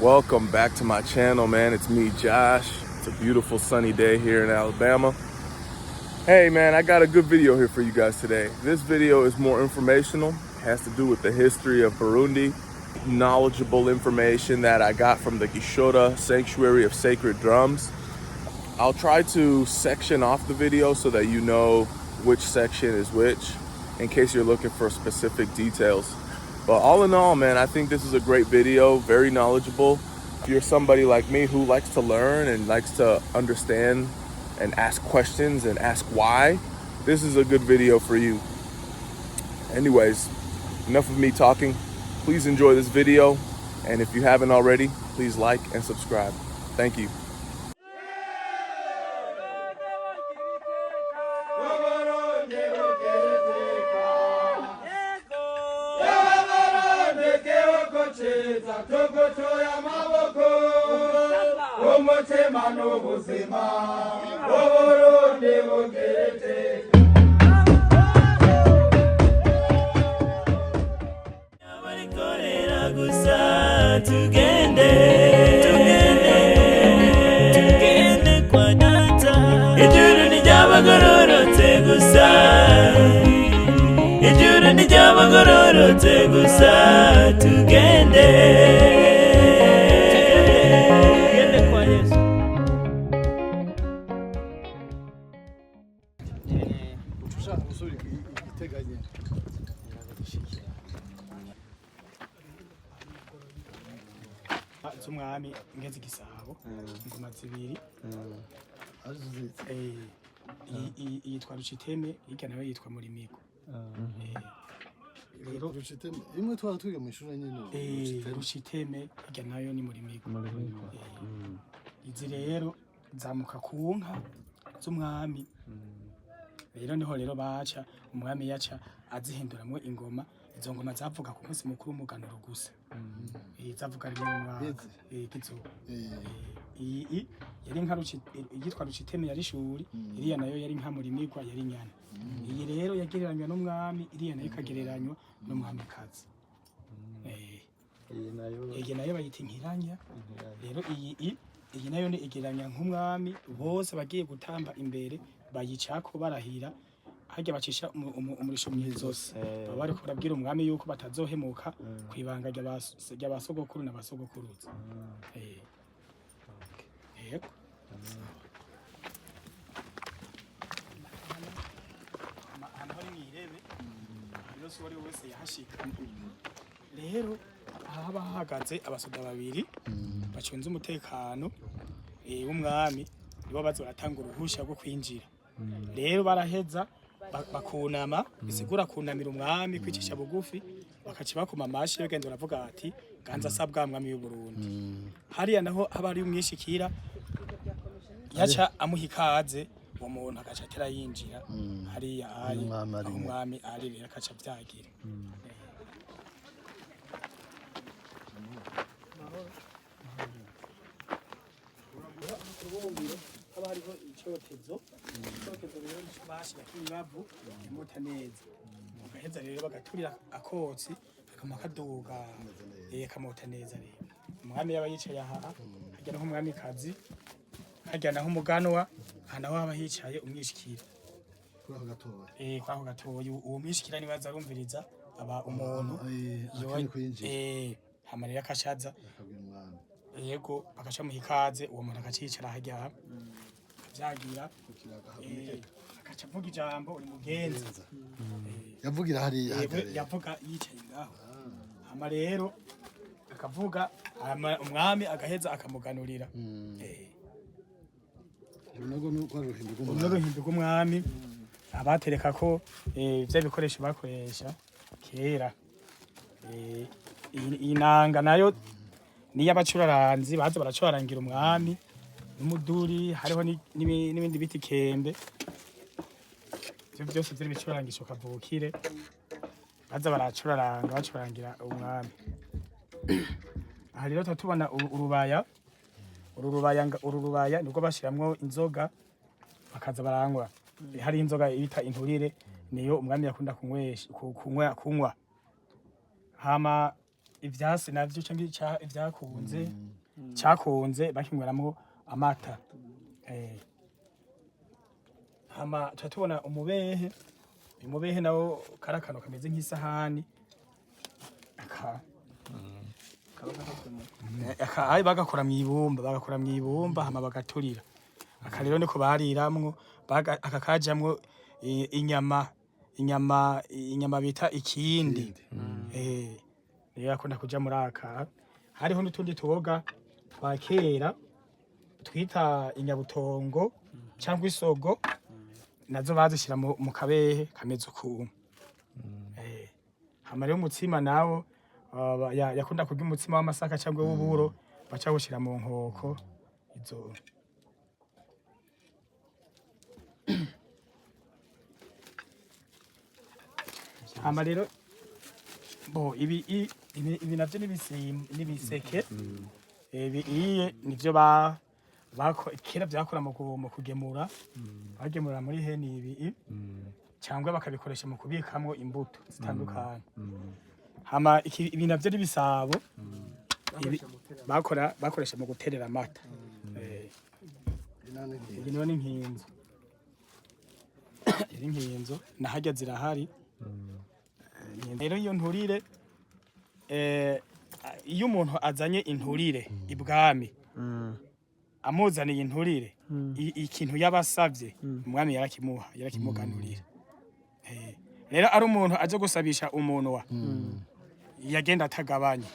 Welcome back to my channel, man. It's me, Josh. It's a beautiful sunny day here in Alabama. Hey, man, I got a good video here for you guys today. This video is more informational. It has to do with the history of Burundi, knowledgeable information that I got from the Gishora Sanctuary of Sacred Drums. I'll try to section off the video so that you know which section is which in case you're looking for specific details. But all in all, man, I think this is a great video, very knowledgeable. If you're somebody like me who likes to learn and likes to understand and ask questions and ask why, this is a good video for you. Anyways, enough of me talking. Please enjoy this video. And if you haven't already, please like and subscribe. Thank you. Umutima n'ubuzima uburundi bugirite. Abakorera gusa, tugende tugende tugende kwa Data. Ijuru ntiryabagororotse gusa, ijuru ntiryabagororotse gusa, tugende tugende kwa Yesu. Ushaka gusubira igiteganye. Z'umwami ngeze igisabo, ingoma zibiri. Yitwa Ruciteme, hirya nawe yitwa Murimigo. Rero Ruciteme imwe twara twiga mu ishuri nyine. Ruciteme. Ruciteme, hirya nayo ni Murimigo. Izi rero zamuka ku nka z'umwami. Rero niho rero baca, umwami yaca azihinduramwo ingoma. Izo ngoma zavuga ku munsi mukuru w'umuganuro gusa. Zavuga rimwe mu mwaka. Izi? Izo. Iyi yari nka iyitwa Ruciteme yari shuri, iriya nayo yari nka Murimigwa, yari nyana. Iyi rero yagereranywa n'umwami, iriya nayo ikagereranywa n'umwamikazi. Iyi nayo bayita inkiranya. Rero iyi iyi nayo ni igereranya nk'umwami, bose bagiye gutamba imbere bayicako barahira, harya bacisha umurisho mw'izosi, baba bariko barabwira umwami yuko batazohemuka kw'ibanga ry'abasogokuru na basogokuruza. Yego. Ahantu hari mw'irebe rero si uwari we wese yahashika. Rero aha haba hahagaze abasoda babiri bacunze umutekano w'umwami, nibo baza baratanga uruhusha rwo kwinjira. Rero baraheza bakunama, bisigura kunamira umwami, kwicisha bugufi, bakaca bakoma amashi, bagenda baravuga ati: "Ganza sabwa mwami w'u Burundi." Hariya naho haba hari umwishikira, yaca amuha ikaze, uwo muntu agaca atera yinjira hariya ari Umwami ari. Aho umwami ari rero akaca avyagira. Haba hariho icotezo. Icotezo rero nico bashirako imibavu imota neza, ugaheza rero bagaturira akotsi kakama kaduga, kamota neza. Rero umwami yaba yicaye aha, harya naho umwamikazi, harya naho umuganwa, aha naho haba hicaye umwishikira. Kuri ako gatoya. Kwako gatoya, uwo mwishikira niwe aza arumviriza aba umuntu akeneye kwinjira. Hama rero akacaza akabwira umwami. Yego, bagaca muha ikaze, uwo muntu akacicara harya avyagira. Kugira Akaca avuga ijambo: "Uri mugenzi." Yavugira hariya Yego, hajya rero. Yavuga yicaye ngaho. Hama rero akavuga, hama umwami agaheza akamuganurira. Urunogo ni uko ari uruhimbi Uru rw'umwami. n'uruhimbi rw'umwami, abatereka ko vya bikoresho bakoresha kera. Iyi nanga nayo niyo abacuraranzi baza baracurarangira umwami n'umuduri, hariho n'ibindi biti kembe. Ivyo byose vyari ibicurangisho kavukire baza baracuraranga, bacurangira umwami. Aha rero tuba tubona urubaya. Uru rubaya uru rubaya nibwo bashiramwo inzoga bakaza baranywa. Hari inzoga bita inturire, niyo umwami yakunda kunywesha, kunywa. Hama Ivyasi navyo canke ivyakunze cyakunze bakinyweramwo amata. Hama tuba tubona umubehe. Umubehe nawo kari akantu kameze nk'isahani aka ayi bagakora mw'ibumba, bagakora mw'ibumba hama bagaturira. Aka rero niko bariramwo. Aka kajamwo inyama bita ikindi. Niyo yakunda kuja muri aka. Hariho n'utundi tuboga twa kera twita inyabutongo cyangwa isogo, nazo bazishyira mu kabehe kameze ukuntu. Hama rero umutsima nawo, yakunda kurya umutsima w'amasaka cyangwa w'uburo, baca bawushyira mu nkoko izo. Hama rero bo ibi navyo n'ibiseke. Ibi iye nivyo ba bako kera vyakora mu kugemura, bagemura muri heni ibi cyangwa bakabikoresha mu kubikamwo imbuto zitandukanye. Hama ibi navyo n'ibisabo. Ibi bakora bakoresha mu guterera amata. Iyi niyo ni nkinzo, iri nkinzo na harya zirahari. Rero iyo nturire, iyo umuntu azanye inturire ibwami, amuzaniye inturire, ikintu yabasavye umwami yarakimuha, yarakimuganurira. Rero ari umuntu aje gusabisha umunwa, yagenda atagabanye,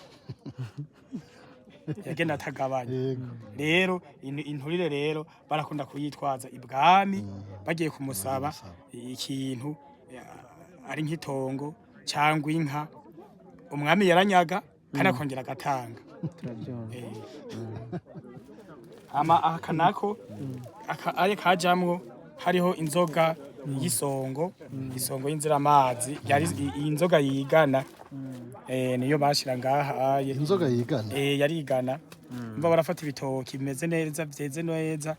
yagenda atagabanye. Rero inturire rero barakunda kuyitwaza ibwami bagiye kumusaba ikintu, ari nk'itongo cyangwa inka. Umwami yaranyaga kandi akongera agatanga. Hama aka nako aka aye kajamwo hariho inzoga y'isongo, isongo y'inziramazi, yari iyi nzoga yigana. Niyo bashira ngaha aye. Inzoga yigana? Yarigana. Mva barafata ibitoki bimeze neza, vyeze neza,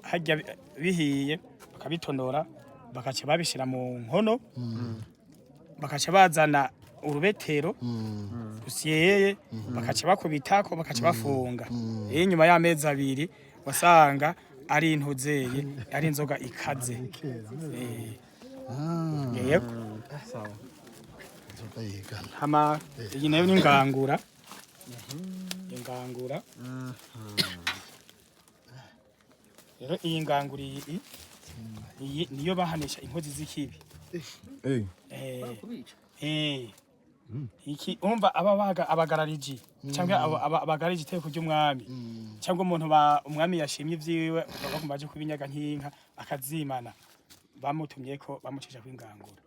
harya bihiye bakabitonora, bakaca babishira mu nkono, bakaca bazana urubetero rusyeye, bakaca bakubitako, bakaca bafunga. Inyuma y'amezi 2 wasanga ari intuzeye, ari inzoga ikaze. Kera. Yego. Inzoga yigana. Hama iyi nayo ni ingangura. Ingangura rero, iyi ngangura iyi niyo bahanisha inkozi z'ikibi. Iki umva aba baga abagarariji cyangwa abagarariji iteko ry'umwami, cyangwa umuntu ba umwami yashimye ivyiwe, bagomba baje kubinyaga nk'inka akazimana, bamutumye ko bamucisha kwingangura.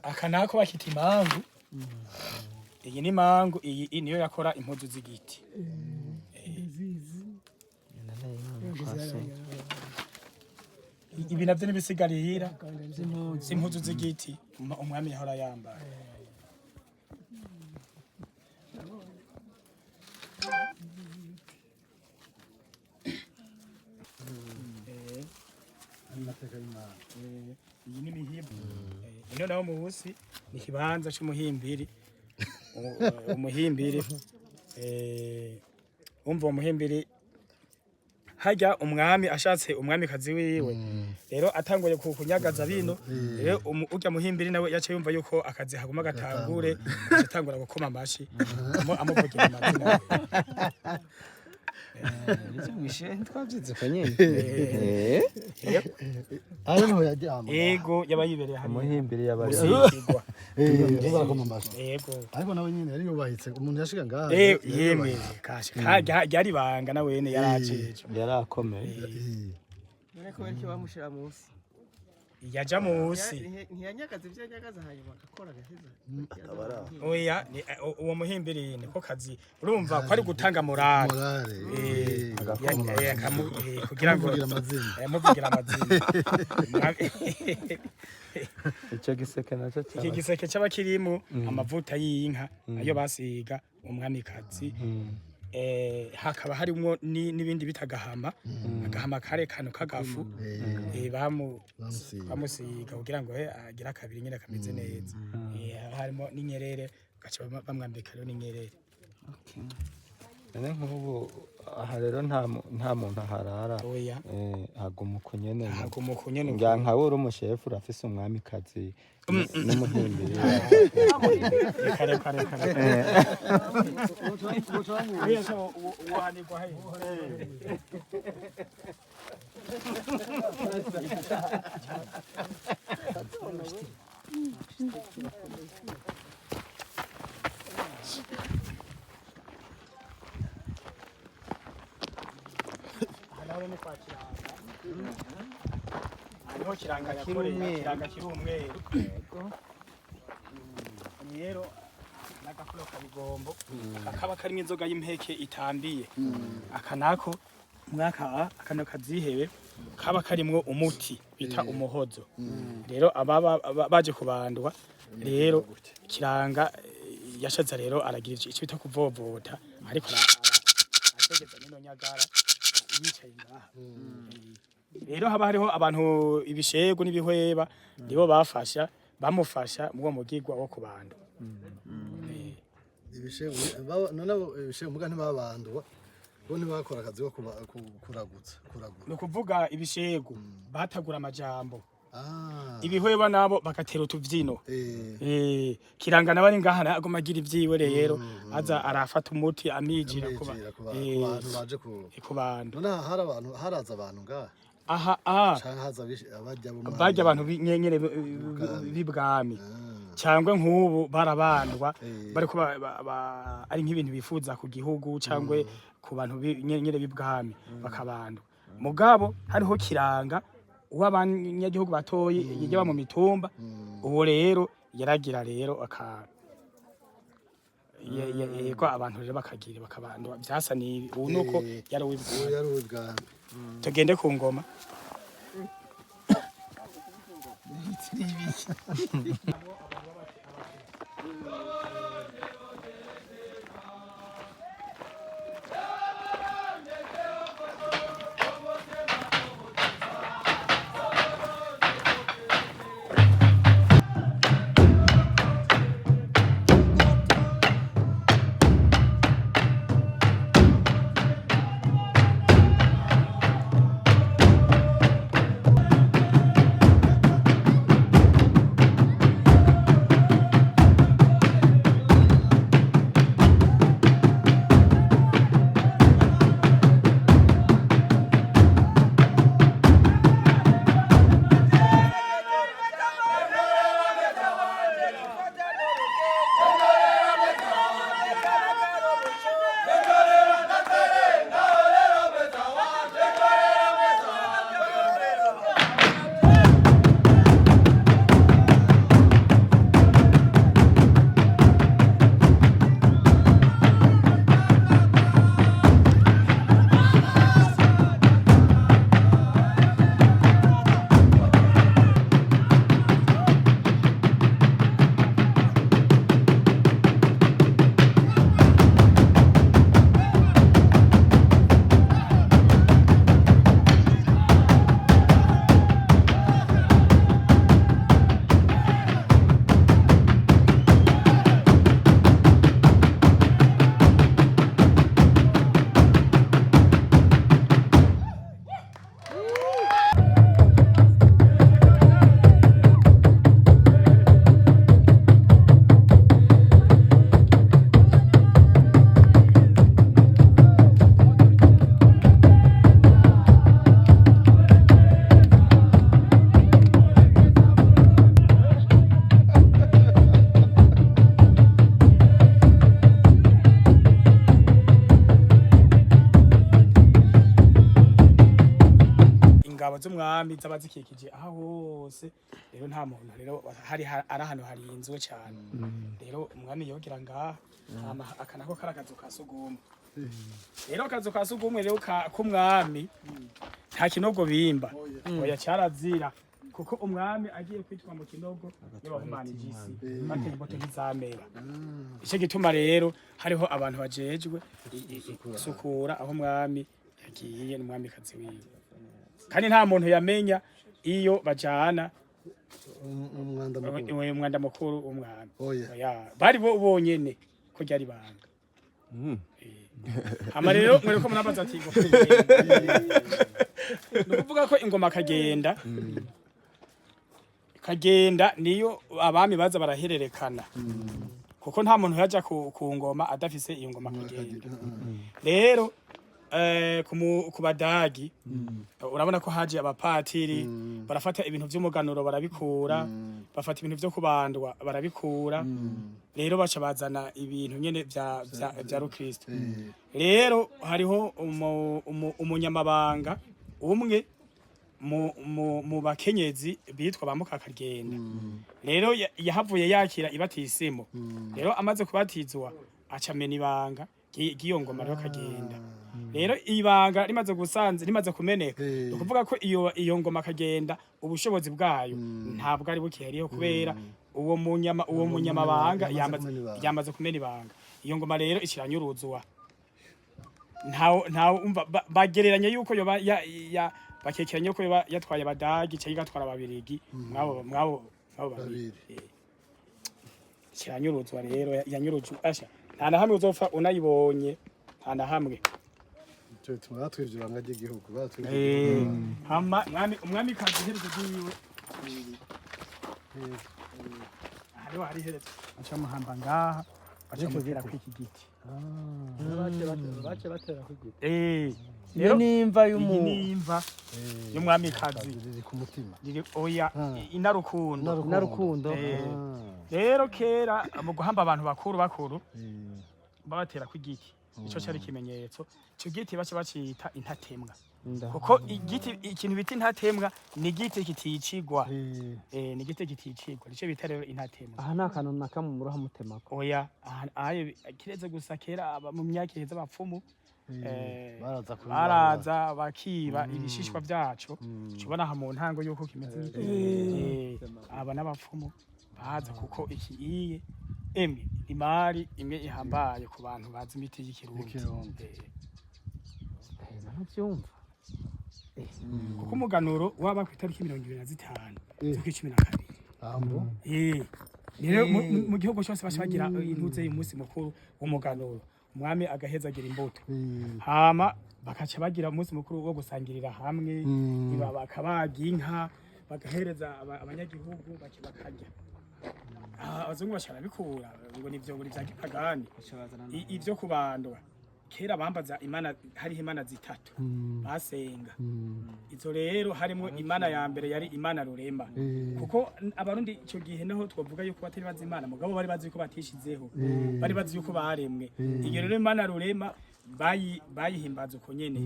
Aka nako bakita imangu. Iyi ni mangu, iyi niyo yakora impuzu z'igiti. Ibi navyo n'ibisigarira z'impuzu z'igiti umwami yahora yambara. Amateka y'Imana. Iyi ni mihimba. Ino naho mubusi ni ikibanza c'umuhimbiri. Umuhimbiri, umva uwo muhimbiri harya umwami ashatse umwamikazi wiwe, rero atanguye kunyagaza bino, rero urya muhimbiri nawe yaciye yumva yuko akazi haguma gatangure, aca atangura gukoma amashi amuvugira amazina. Twabyize ko nyine. Aho niho yaryama? Ego, yaba yibereye hariya. Umuhimbiri yabari Gusikirwa. Barakoma amashi. Ego. Ariko nawe nyine yari yubahitse, umuntu yashiga ngaha. Yari Yemwe yubahitse. kashe ryari ibanga, na wene yarajeje. Yarakomeye. None kubera icyo bamushira munsi? Yaja musi. Ntiyanyagaza ibyo yanyagaza hanyuma agakora agaheza. Oya, uwo muhimbiri niko kazi, urumva ko ari gutanga morale. Morale. Kugira ngo Amuvugira amazina. Amuvugira amazina. Icyo giseke nacyo Iki cyaba giseke cy'abakirimu amavuta y'inka ayo basiga umwamikazi. Hakaba harimwo n'ibindi bita agahama, agahama kare kano k'agafu, Bamusiga. bamusiga kugira ngo agire akabiri nyine kameze neza. Haba harimo n'inyerere, gaca bamwambika rero n'inyerere. None nk'ubu aha rero nta muntu aharara? Oya. Haguma uko nyene? Haguma uko nyene. Ngira nkawe uri umushefu, urafise umwamikazi n'umuhimbiri. Reka, reka, reka, reka. Oya, so uhanirwa he? Aha naho ni kwa Kiranga. Aha niho Kiranga yakoreye, Kiranga kiri umweru. Rero n'agakoro kabigombo kakaba karimo inzoga y'impeke itambiye. Aka nako mwaka akano kazihebe kaba karimwo umuti bita umuhozo. Rero ababa baje kubandwa rero, Kiranga yashaza rero aragira ico bita kuvovota, ariko ategeza nino nyagara yicaye ngaha. Rero haba hariho abantu ibishegu n'ibihweba, nibo bafasha, bamufasha mu uwo mugigwa wo kubandwa. Ibishegu none abo ibishegu muga ntibabandwa, bo ntibakora akazi ko kuragutsa, kuragura? Ni ukuvuga ibishegu batagura amajambo, ibihweba nabo bagatera utuvyino. Kiranga nawe ari ngaha aguma agira ivyiwe, rero aza arafata umuti amijira kuba amijira ku bantu baje ku ku bantu. None aha hari abantu, haraza abantu ngaha? Aha a Canke haza abarya bo barya abantu nyene b'ibwami, cyangwa nk'ubu barabandwa bariko ari nk'ibintu bifuza ku gihugu cyangwa ku bantu nyene b'ibwami bakabandwa. Mugabo hariho Kiranga uw'abanyagihugu batoyi yaba mu mitumba, uwo rero yaragira rero aka yego, abantu rero bakagira bakabandwa vyasa n'ibi. Ubu nuko yari Uwo uw'ibwami. Yari uw'ibwami. Tugende ku ngoma. Ingabo z'umwami zaba zikikije aho hose. Rero nta muntu, rero hari ari ahantu harinzwe cyane. Rero umwami yogira ngaha. Hama aka nako kari akazu ka sugumwe. Rero akazu ka sugumwe rero k'umwami, nta kinogo bimba, oya, cyarazira. Kuko umwami agiye kwitwa mu kinogo yabahumanije isi, bateye imbuto ntizamera. Ico gituma rero hariho abantu bajejwe gusukura aho umwami yagiye n'umwamikazi wiwe, kandi nta muntu yamenya iyo bajana Umwanda mukuru. Umwanda mukuru w'umwami. Oya. Oya, bari bo bonyene ko ryari banga. Hama rero mwereko murabaza ati ngo kagenda, ni ukuvuga ko ingoma kagenda kagenda niyo abami baza barahererekana, kuko nta muntu yaja ku ngoma adafise iyo ngoma kagenda. Rero ku badagi urabona ko haje abapatiri, barafata ibintu vy'umuganuro barabikura, bafata ibintu vyo kubandwa barabikura. Rero baca bazana ibintu nyene vya rukristo. Rero hariho umunyamabanga umwe mu bakenyezi bitwa ba Mukakagenda. Rero yahavuye yakira ibatisimo. Rero amaze kubatizwa aca amena ibanga ry'iyo ngoma. Rero kagenda, rero ibanga rimaze gusanze rimaze kumeneka, ni ukuvuga ko iyo ngoma kagenda ubushobozi bwayo ntabwo ari bukihariho, kubera uwo munyamabanga yamaze yamaze kumena ibanga. Yamaze kumena ibanga. Iyo ngoma rero ikiranyuruzwa, ntawe umva bagereranya yuko yoba ya bakekeranya yuko yoba yatwaye abadagi cyangwa igatwara ababirigi mwabo babiri. Babiri. Kiranyuruzwa rero, yanyurujwe asha nta na hamwe uzopfa unayibonye, nta na hamwe. Ico bituma batwivye ibanga ry'igihugu, batwivye. Hama umwami kazi iherezo ryiwe, hariho hari iherezo, baca muhamba ngaha, baca mutera kw'iki giti. Bace batera ku giti. Rero Nimva iyi y'umu ni imva y'umwamikazi. Riri ku mutima. Riri oya, inarukundo. Narukundo. Rero kera mu guhamba abantu bakuru bakuru babatera ku igiti, ico cari ikimenyetso. Ico giti baca bacita intatemwa, kuko igiti, ikintu bita intatemwa ni igiti kiticigwa. Ni igiti kiticigwa, nico bita rero intatemwa. Aha nta kantu na kamwe muroha mutemako? Oya, ahaye kireze gusa kera mu myaka iheze abapfumu Baraza kubibara. Baraza bakiba ibishishwa vyaco. Ubona aha mu ntango yuko kimeze, aba n'abapfumu baza, kuko iki iye emwe imari imwe ihambaye ku bantu bazi imiti y'ikirundi. Y'ikirundi. Ntavyumva. Kuko umuganuro waba ku itariki 25 z'ukwa 12. Ambo. Rero mu gihugu cyose baca bagira intuze y'umunsi mukuru w'umuganuro, umwami agahezagira imbuto, hama bakaca bagira umunsi mukuru wo gusangirira hamwe, bakabaga inka bagahereza abanyagihugu bakarya. Abazungu baca barabikura ngo nivyo, ngo ni vya gipagani. Ivyo kubandwa kera bambaza imana, hariho imana zitatu basenga. Izo rero harimo imana ya mbere yari imana rurema, kuko abarundi icyo gihe naho twavuga yuko batari bazi imana, mugabo bari bazi yuko batishizeho, bari bazi yuko baremwe. Iyo rero imana rurema bayihimbaza uko nyene.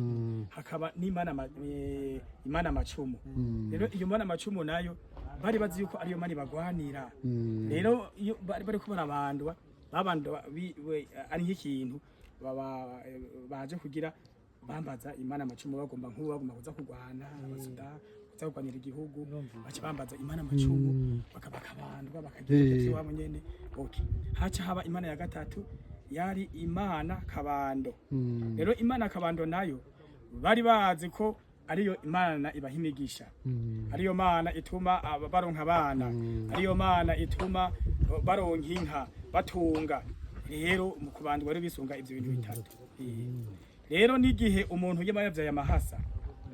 Hakaba n'imana imana macumu. Rero iyo mana macumu nayo bari bazi yuko ariyo mana ibagwanira. Rero iyo bari bariko barabandwa, babandwa ari nk'ikintu baba baje kugira bambaza imana macumu, bagomba nk'ubu bagomba kuza kurwana, abasoda kuza kurwanira igihugu, baca bambaza imana macumu, bakabandwa bakagira ivyo wabo nyene. Okay, haca haba imana ya gatatu yari imana kabando. Rero imana kabando nayo bari bazi ko ariyo imana ibaha imigisha, ariyo mana ituma baronka abana, ariyo mana ituma baronka inka batunga. Rero mu kubandwa rero bisunga ivyo bintu bitatu. Rero n'igihe umuntu yaba yavyaye amahasa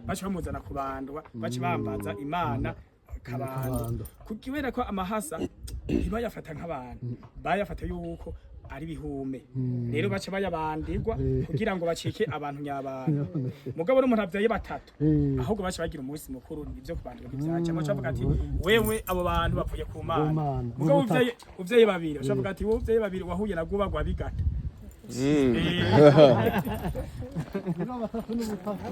baca bamuzana kubandwa, baca bambaza imana kabando, Kabando. kubera ko amahasa ntibayafata nk'abantu, bayafata yuko ari bihume. Rero baca bayabandirwa kugira ngo bacike abantu nyabantu. Mugabo n'umuntu avyaye batatu, ahubwo baca bagira umunsi mukuru, ivyo kubandwa ntibyaca. Baca bavuga ati wewe abo bantu bavuye ku mana. Mana. Mugabo uvyaye babiri, baca bavuga ati wowe uvyaye babiri wahuye na guba gwa bigata. Batatu n'ubutatu.